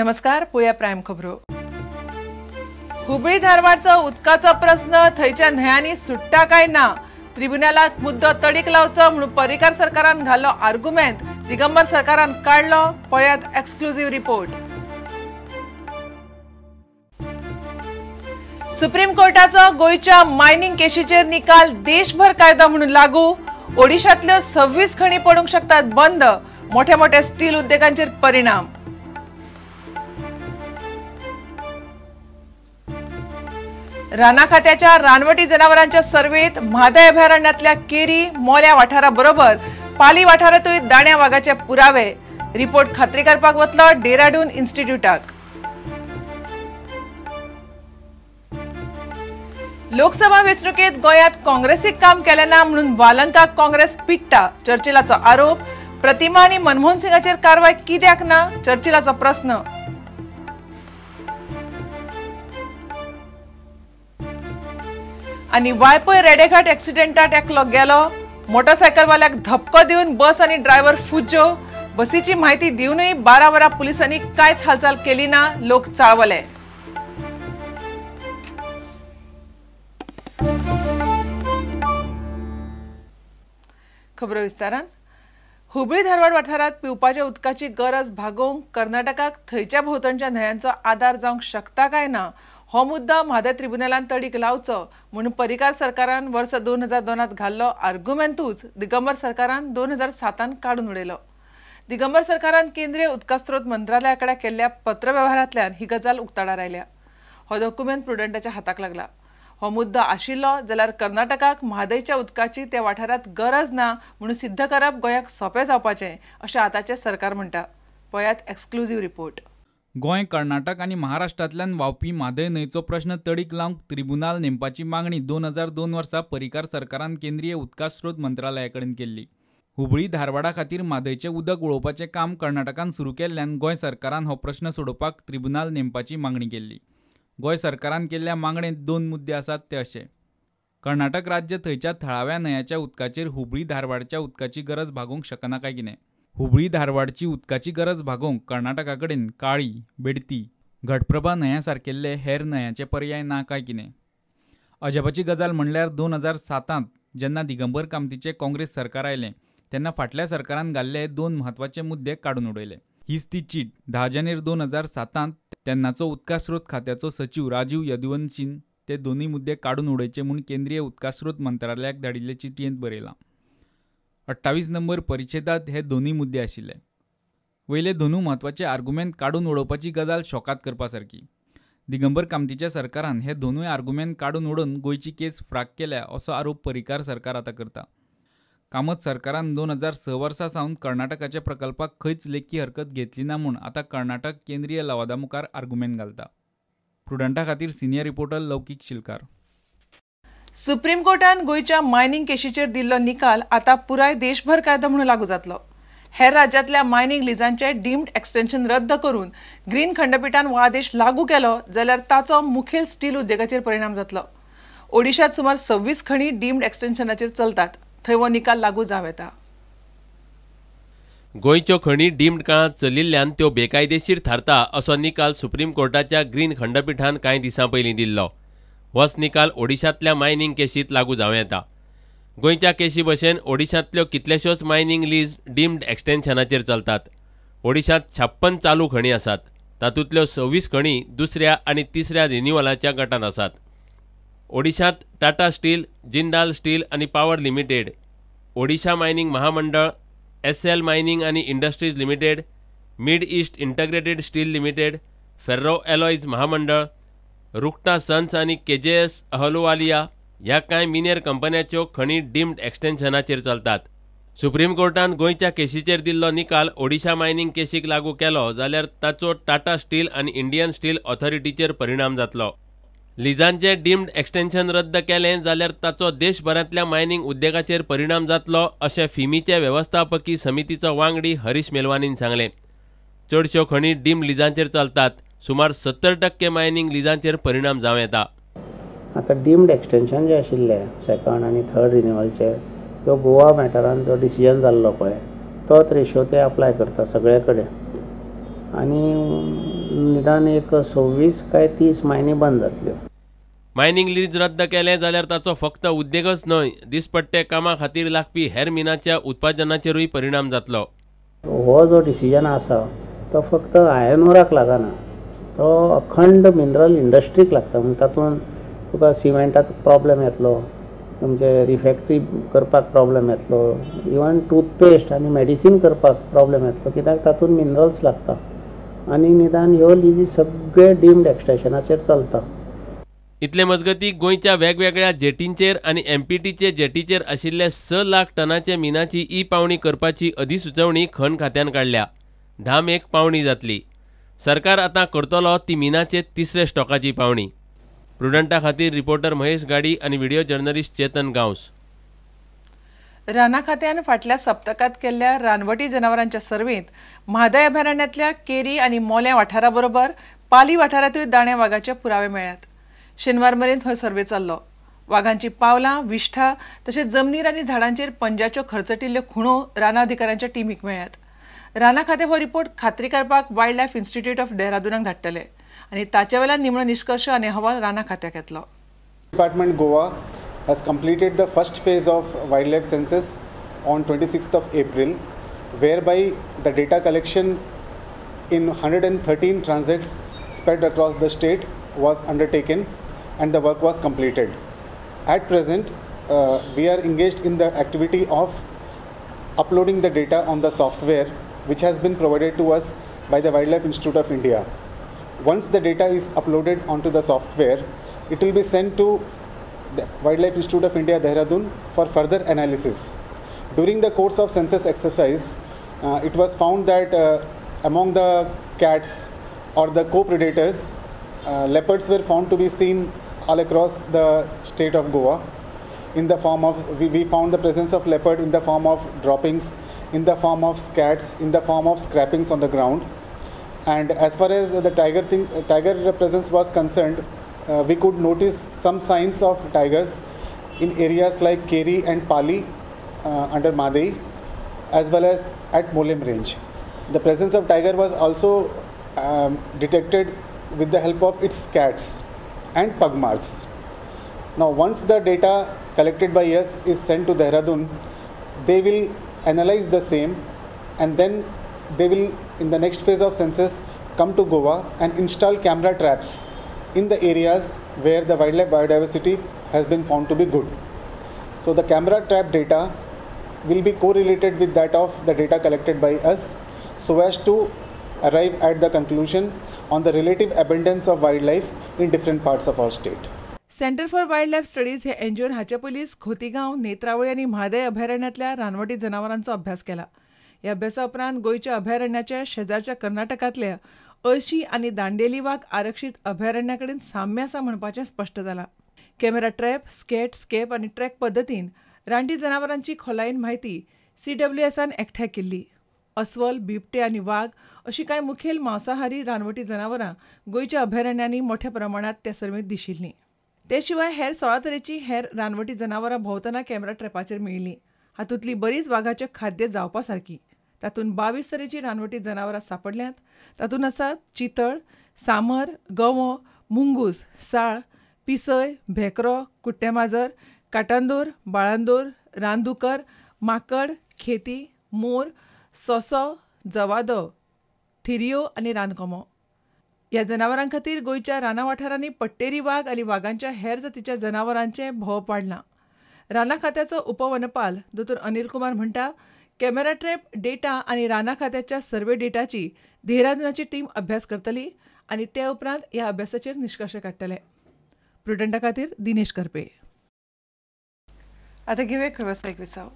नमस्कार, पळोवया प्रायम खबरो. हुबळी धारवाडचो उदकाचो प्रस्न थंयच्या न्हंयांनी सुट्टा काय ना, त्रिब्युनालाक मुद्दो तडीक लावचो म्हणून पर्रीकार सरकारान घाल्लो आर्गुमेंत दिगंबर सरकारान काडलो. पळयात एक्सक्लुझिव्ह रिपोर्ट. सुप्रीम कोर्टाचो गोंयच्या मायनिंग केशीचेर निकाल देशभर कायदो म्हणून लागू. ओडिशांतल्यो 26 खणी पडूंक शकतात बंद. मोठे मोठे स्टील उद्योगांचेर परिणाम. राना खात्याच्या रानवटी जनावरांच्या सर्वेत म्हादय अभयारण्यातल्या केरी मोल्या वाठारा बरोबर पाली वाठारातूय दाण्या वागाचे पुरावे. रिपोर्ट खात्री करपाक वतलो डेराडून इन्स्टिट्यूटाक. लोकसभा वेंचणुकेत गोंयांत काँग्रेसीक काम केलें ना म्हणून वालंकाक काँग्रेस पिडटा, चर्चिलाचो आरोप. प्रतिमा आनी मनमोहन सिंगाचेर कारवाय कित्याक ना, चर्चिलाचो प्रस्न. आनी वायपय रेडेघाट एक्सिडेंटात एकलो गेलो. मोटरसायकलवाल्याक धपको दिवन बस आनी ड्रायव्हर फुज्जो. बसीची म्हायती दिवनूय 12 वरां पुलिसांनी कांयच हालचाल केली ना. लोक चाळवले. खबरो विस्तारान. हुबळी धारवाड वाठारांत पिवपाच्या उदकाची गरज भागोवंक कर्नाटकाक थंयच्या भोंवतणच्या न्हंयांचो आदार जावंक शकता काय ना हो मुद्दो म्हादय त्रिब्युनालान तडीक लावचो म्हणून पर्रीकार सरकारान वर्स 2002 घाल्लो आर्गुमेंतूच दिगंबर सरकारान 2007 काडून उडयलो. दिगंबर सरकारान केंद्रीय उदकास्रोत मंत्रालया कडेन केल्ल्या पत्रवेव्हारांतल्यान ही गजाल उक्ताडार आयल्या. हो डॉक्युमेंट प्रुडंटाच्या हाताक लागला. हो मुद्दो आशिल्लो जाल्यार कर्नाटकाक म्हादयच्या उदकाची त्या वाठारांत गरज ना म्हणून सिद्ध करप गोंयाक सोंपें जावपाचें अशें आतांचें सरकार म्हणटा. पळयात एक्सक्लुझिव्ह रिपोर्ट. गोंय, कर्नाटक आनी महाराष्ट्रांतल्यान व्हांवपी म्हादय न्हंयचो प्रश्न तडीक लावंक त्रिब्युनाल नेमपाची मागणी 2002 वर्सा पर्रीकार सरकारान केंद्रीय उदकास्रोत मंत्रालया कडेन केल्ली. हुबळी धारवाडा खातीर म्हादयचें उदक वळोवपाचें काम कर्नाटकान सुरू केल्ल्यान गोंय सरकारान हो प्रश्न सोडोवपाक त्रिब्युनाल नेमपाची मागणी केल्ली. गोंय सरकारान केल्ल्या मागणेंत 2 मुद्दे आसात ते अशे: कर्नाटक राज्य थंयच्या थळाव्या न्हंयाच्या उदकाचेर हुबळी धारवाडच्या उदकाची गरज भागोवंक शकना काय कितें. हुबळी धारवाडची उदकाची गरज भागोवंक कर्नाटका कडेन काळी, बेडती, घटप्रभा न्हंया सारकेल्ले हेर न्हंयांचे पर्याय ना काय कितें. अजापाची गजाल म्हणल्यार 2007 जेन्ना दिगंबर कामतीचें काँग्रेस सरकार आयलें तेन्ना फाटल्या सरकारान घाल्ले 2 म्हत्वाचे मुद्दे काडून उडयले. हीच ती चीट 10 जानेर 2007 तेन्नाचो उदकास्रोत खात्याचो सचीव राजीव यदुवंशीन ते दोनूय मुद्दे काडून उडयचे म्हूण केंद्रीय उदकास्रोत मंत्रालयाक धाडिल्ले चिटयेंत बरयलां. 28 नंबर परिच्छेदांत हे दोनूय मुद्दे आशिल्ले. वयले दोनूय म्हत्वाचे आर्गुमेंत काडून उडोवपाची गजाल शॉकात करपा सारकी. दिगंबर कामतीच्या सरकारान हे दोनूय आर्गुमेंत काडून उडोवन गोंयची केस फ्राक केल्या असो आरोप पर्रीकार सरकार आतां करता. कामत सरकारान 2006 वर्सा सावन कर्नाटकाच्या प्रकल्पाक खंयच लेखी हरकत घेतली ना म्हूण आतां कर्नाटक केंद्रीय लवादा मुखार आर्गुमेंत घालता. प्रुडंटा खातीर senior reporter Laukik Shilkar. Supreme कोर्टान गोंयच्या मायनिंग केशीचेर दिल्लो निकाल आतां पुराय देशभर कायदो म्हणून लागू जातलो. हेर राज्यांतल्या मायनिंग लिजांचे डीम्ड एक्सटेन्शन रद्द करून ग्रीन खंडपीठान हो आदेश लागू केलो जाल्यार ताचो मुखेल स्टील उद्देगाचेर परिणाम जातलो. ओडिशांत सुमार 26 खणी डीम्ड एक्सटेन्शनाचेर चलतात. थंय हो निकाल लागू जावं येता. गोंयच्यो खणी डीम्ड काळांत चलिल्ल्यान त्यो बेकायदेशीर थारता असो निकाल सुप्रीम कोर्टाच्या ग्रीन खंडपीठान कांय दिसां पयलीं दिल्लो. होच निकाल ओडिशांतल्या मायनिंग केशींत लागू जावं येता. गोंयच्या केशी भशेन ओडिशांतल्यो कितलेश्योच मायनिंग लीज डीम्ड एक्सटेन्शनाचेर चलतात. ओडिशांत 56 चालू खणी आसात. तातूंतल्यो 26 खणी दुसऱ्या आनी तिसऱ्या रिन्युअलाच्या गटांत आसात. ओडिशांत टाटा स्टील, जिंदाल स्टील आनी पॉवर लिमिटेड, ओडिशा मायनिंग महामंडळ, एसएल मायनिंग आनी industries limited, mid east integrated steel limited, ferro alloys महामंडळ, रुक्टा सन्स आनी केजेएस अहलुवालिया ह्या कांय मिनेर कंपन्यांच्यो खणी डीम्ड एक्सटेन्शनाचेर चलतात. सुप्रीम कोर्टान गोंयच्या केशीचेर दिल्लो निकाल ओडिशा मायनिंग केशीक लागू केलो जाल्यार ताचो टाटा स्टील आनी इंडियन स्टील ऑथॉरिटीचेर परिणाम जातलो. लिजांचें डीम्ड एक्सटेन्शन रद्द केलें जाल्यार ताचो देशभरांतल्या मायनिंग उद्देगाचेर परिणाम जातलो अशें फिमीचे वेवस्थापकी समितीचो वांगडी हरीश मेलवानीन सांगलें. चडश्यो खणी डीम्ड लिजांचेर चलतात. सुमार 70% मायनिंग लिजांचेर परिणाम जावं येता. आतां डीम्ड एक्सटेन्शन जे आशिल्लें सेकंड आनी थर्ड रिन्युअलचे ह्यो गोवा मॅटरान जो डिसिजन जाल्लो पळय तोच रेशो ते अप्लाय करता सगळे कडेन आनी निदान एक 26 काय 30 मायनी बंद जातल्यो. मायनिंग लीज रद्द केलें जाल्यार ताचो फक्त उद्देगच न्हय, दिसपट्टे कामा खातीर लागपी हेर मिनाच्या उत्पादनाचेरूय परिणाम जातलो. हो जो डिसिजन आसा तो फक्त आयर्न ओराक लागना, तो अखंड मिनरल इंडस्ट्रीक लागता. म्हणजे तातूंत तुका सिमेंटाचो प्रॉब्लेम येतलो, तुमचे रिफॅक्टरी करपाक प्रॉब्लेम येतलो, इवन टूथपेस्ट आनी मेडिसीन करपाक प्रॉब्लेम येतलो, कित्याक तातूंत मिनरल्स लागता. आनी निदान ह्यो लिजी सगळे डीम्ड एक्सट्रॅक्शनाचेर चलता. इतले मजगती गोंयच्या वेगवेगळ्या जेटींचेर आनी एमपीटीचे जेटीचेर आशिल्ले 6 लाख टनाचे मिनाची ई पावणी करपाची अधिसुचोवणी खण खात्यान काडल्या. 10 मेक पावणी जातली. सरकार आतां करतलो ती मिनाचे तिसरे स्टॉकाची पावणी. प्रुडंटा खातीर रिपोर्टर महेश गाडी आनी व्हिडिओ जर्नलिस्ट चेतन गांवस. राना खात्यान फाटल्या सप्तकांत केल्ल्या रानवटी जनावरांच्या सर्वेंत म्हादय अभयारण्यांतल्या केरी आनी मोल्या वाठारा बरोबर पाली वाठारांतूय दाण्या वागाचे पुरावे मेळ्ळ्यात. शेनवार मेरेन हो सर्वे चल्लो. वागांची पावलां, विष्ठा तशेंच जमनीर आनी झाडांचेर पंजाच्यो खर्चटिल्ल्यो खुणो राना अधिकाऱ्यांच्या टिमीक मेळ्ळ्यात. राना खातें हो रिपोर्ट खात्री करपाक वायल्ड लायफ इन्स्टिट्यूट ऑफ देहरादूनाक धाडटले आनी ताचे वेल्यान निमणो निश्कर्श आनी अहवाल राना खात्याक येतलो. Department Goa has completed the first phase of wildlife census on 26th of April, whereby the data collection in 113 transects spread across the state was undertaken and the work was completed. At present, we are engaged in the activity of uploading the data on the software which has been provided to us by the Wildlife Institute of India. Once the data is uploaded onto the software, it will be sent to the Wildlife Institute of India, Dehradun for further analysis. During the course of census exercise, it was found that among the cats or the co-predators, leopards were found to be seen all across the state of Goa. In the form of, we found the presence of leopard in the form of droppings, in the form of scats, in the form of scrapings on the ground. And as far as the tiger presence was concerned, we could notice some signs of tigers in areas like Keri and Pali under Madei, as well as at Molem range. The presence of tiger was also detected with the help of its scats and pug marks. Now, once the data collected by us is sent to Dehradun, they will analyze the same and then they will, in the next phase of census, come to Goa and install camera traps in the areas where the wildlife biodiversity has been found to be good. So the camera trap data will be correlated with that of the data collected by us, so as to arrive at the conclusion on the relative abundance of wildlife in different parts of our state. Centre for wildlife studies हे एनजीओन हाचे पयलींच खोतीगांव, नेत्रावळी आनी म्हादय अभयारण्यांतल्या रानवटी जनावरांचो अभ्यास केला. ह्या अभ्यासा उपरांत गोंयच्या अभयारण्याच्या शेजारच्या कर्नाटकांतल्या अळशी आनी दांडेली वाग आरक्षीत अभयारण्या कडेन साम्य आसा म्हणपाचें स्पश्ट जालां. कॅमेरा ट्रॅप, स्केट, स्केप आनी ट्रॅक पद्दतीन रानटी जनावरांची खोलायेन म्हायती सीडब्ल्यूएसान एकठांय केल्ली. अस्वल, बिबटे आनी वाग अशी कांय मुखेल मांसाहारी रानवटी जनावरां गोंयच्या अभयारण्यांनी मोठ्या प्रमाणांत त्या सर्वेंत दिशिल्लीं. ते शिवाय हेर 16 तरेची हेर रानवटी जनावरां भोंवतना कॅमेरा ट्रॅपाचेर मेळिल्लीं. हातूंतली बरीच वागाचें खाद्य जावपा सारकी. तातूंत 22 तरेची रानवटी जनावरां सांपडल्यांत. तातूंत आसात चितळ, सामर, गवो, मुंगूस, साळ, पिसय, भेकरो, कुट्टेमाजर, काटांदोर, बाळांदोर, रानदुकर, माकड, खेती, मोर, सोसो, जवादो, थिरियो आनी रानकोमो. ह्या जनावरां खातीर गोंयच्या राना वाठारांनी पट्टेरी वाग आनी वागांच्या हेर जातीच्या जनावरांचें भोंवप वाडलां. राना खात्याचो उपवनपाल दोतोर अनिल कुमार म्हणटा, कॅमेरा ट्रॅप डेटा आनी राना खात्याच्या सर्वे डेटाची देहरादूनाची टीम अभ्यास करतली आनी ते उपरांत ह्या अभ्यासाचेर निश्कर्श काडटले. प्रुडंटा खातीर दिनेश करपे. आतां घेवया वेवसायीक विसाव.